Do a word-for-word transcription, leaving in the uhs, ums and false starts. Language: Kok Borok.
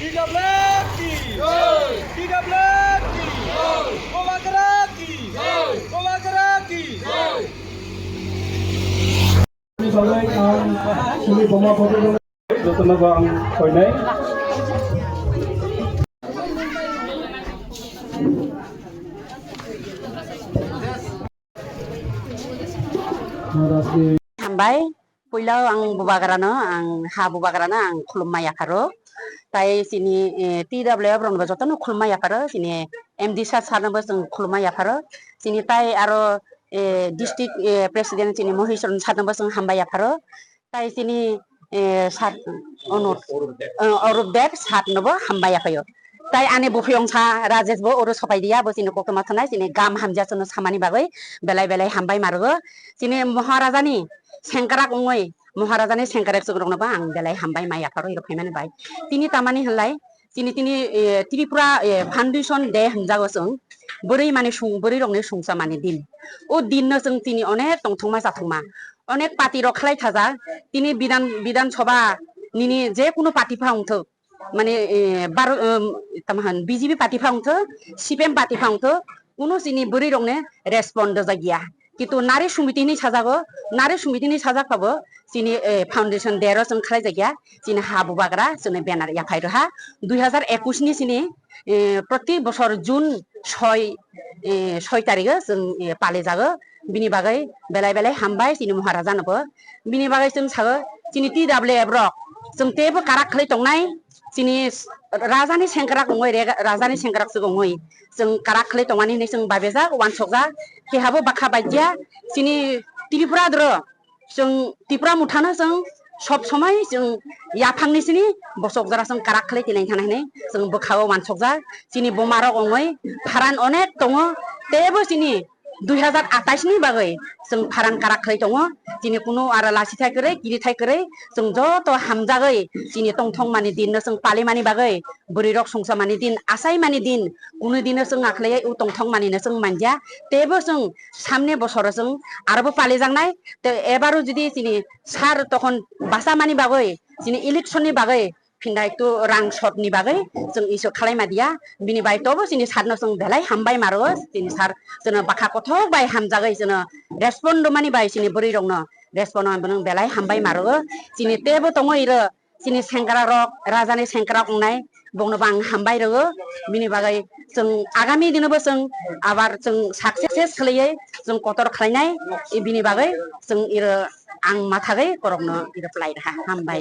T W F ki jai! T W F ki jai! Bubagra ki jai! Bubagra ki jai! Jotono ang koinai. Hambai, puila ang bubagrano, ang ha bubagrano ang khulumma yapharo. Tai chini, eh, T W F rokno jotono khulumma yapharo, chini M D sir sarno bo chwng khulumma yapharo. Chini tai aro, eh, district, eh, president chini Mohishwar sarno bo chwng hambai yapharo. Tai chini, eh, sat, ono, eh, Arup Deb sat nobo hambai yaphaio. Tai ani buphiyong sa Rajesh bo oro sopai dia, bo chini koktwma thanai, chini gam hamjak chwngno samani bagwi belai belai hambai marugo. Chini Maharajani sengkrak wngwi, Maharajani sengkrak chwkrokno bo ang belai hambai ma yapharo iro phaimani bai. Tini tamani hwnlai, chini tini, eh, Tripura, eh, Foundation Day hwnjago chwng, bwrwi mani sung, bwrwi rokni sungsa mani din. O din no chwng tini onek tongthokma chathokma, onek party rok khlai thajak, tini Bidhan, Bidhan Sabha nini je kunu party pha wngthok, mane, eh, baro, em, tamo hwn B J P party pha wngthok, C P M party pha wngthok, kunu chini bwrwi rokne respond dojak ya. Kintu Nari Samiti ni sajago, Nari Samiti ni sajak pabo chini, eh, Foundation Day ro chwng khlai jak ya, chini ha bubagra chwngni banner yaphai rwha. Dui hazar ekush ni chini, eh, proti bosor June soi, eh, soi tarigo chwng, eh, pali jago. Bini bagwi belai belai hambai chini Maharaja no bo. Bini bagwi chwng sago chini T W F rok chwng teibo karak khlai tongnai. Chini s-, rajani sengkrak wngwi, rega-, rajani sengkrak se wngwi chwng karak khlai tongmani hinwi chwng babejak, wansokjak, kehabo bakha baijya. Chini Tripura doro chwng Tripura muthano chwng sob somoi chwng yaphangni sini bosok jora chwng karak khlai tinai thana hinwi chwng bwkhao wansokjak. Chini bomarok wngwi pharan onek tongo, teibo chini dui hazar atais ni bagwi chwng pharan karak khlai tongo. Chini kunu aro lasi thai kwrwi, kiri thai kwrwi, chwng joto hamjagwi chini tongthokmani din no chwng palimani bagwi, bwrwi rok sungsa mani din, asai mani din, kunu dino chwng akhlai o tongthokmani no chwng manja. Teibo chwng samne bosoro chwng arobo palijaknai. Te ebaro jodi chini sir tokhon bachamani bagwi, chini election ni bagwi, phinda ektu rang sot ni bagwi chwng isu khalai ma dia. Bini bai tobo chini sir no chwng belai hambai maro, chini sir chwngno bakha kothok bai hamjagwi chwngno respond mani bai chini bwrwi rokno respond mani belai hambai maro. Chini teibo tongo iro chini sengkrak rok, rajani sengkrak wngnai, bongno bo ang hambai rwo. Bini bagwi chwng agami dino bo chwng abar chwng success khlaiwi chwng kotor khlainai, bini bagwi chwng iro ang mathagwi korokno iro phlai rwkha. Hambai.